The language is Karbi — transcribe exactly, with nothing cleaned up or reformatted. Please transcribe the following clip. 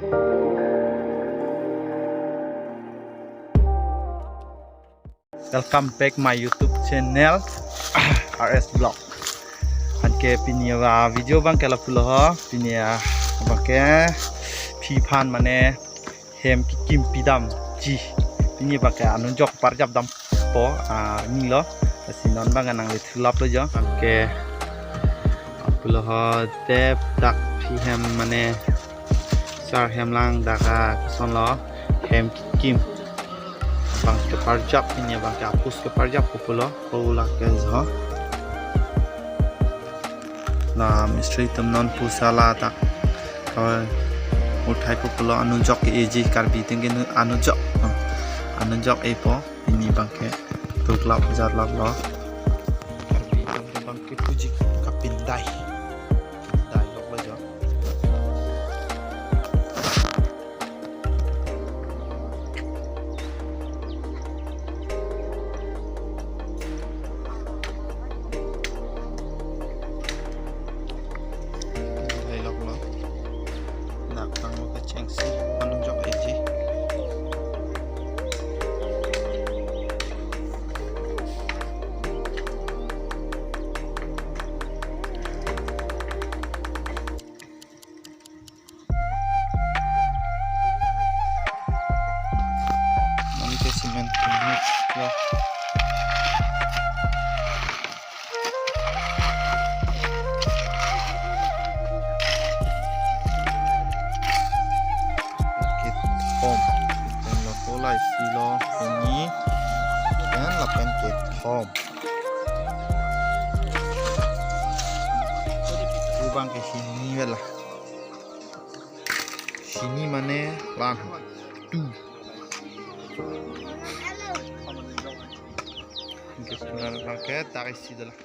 Welcome back my YouTube channel, R S Vlog. Anke pini a video abangke lapulo ho, pini abangke phi aphan mane hem kekim pidamji. Pini abangke anujok parjap dampo, ah, nilo. Lasi non abangke nangle thulaplo jo. Anke lapulo ho, dep dak phi hem mane sar hem lang dak, ah, kosonlo hem kekim abangke parjap, pini abangke apus keparjap pulo, ko lake jo. La mistri atum non pusi la dak, ko uthai pulo, anujok ke-eji, Karbi atum ke nu-, anujok, ah, anujok epo. Pini abangke tuklap jarlaplo. Karbi atum abangke puji kapindai. Dai loklo jo. Dai loklo. Dak tanglo kechengsi, anujok eji. Nang ke cement mix ya. Kethom. Kethom lo, kolai silo, ini. Dan lapen kethom. Abangke hini vela. Hini mane lan. Tu. Oke, sebenarnya pakai tarik sini lah.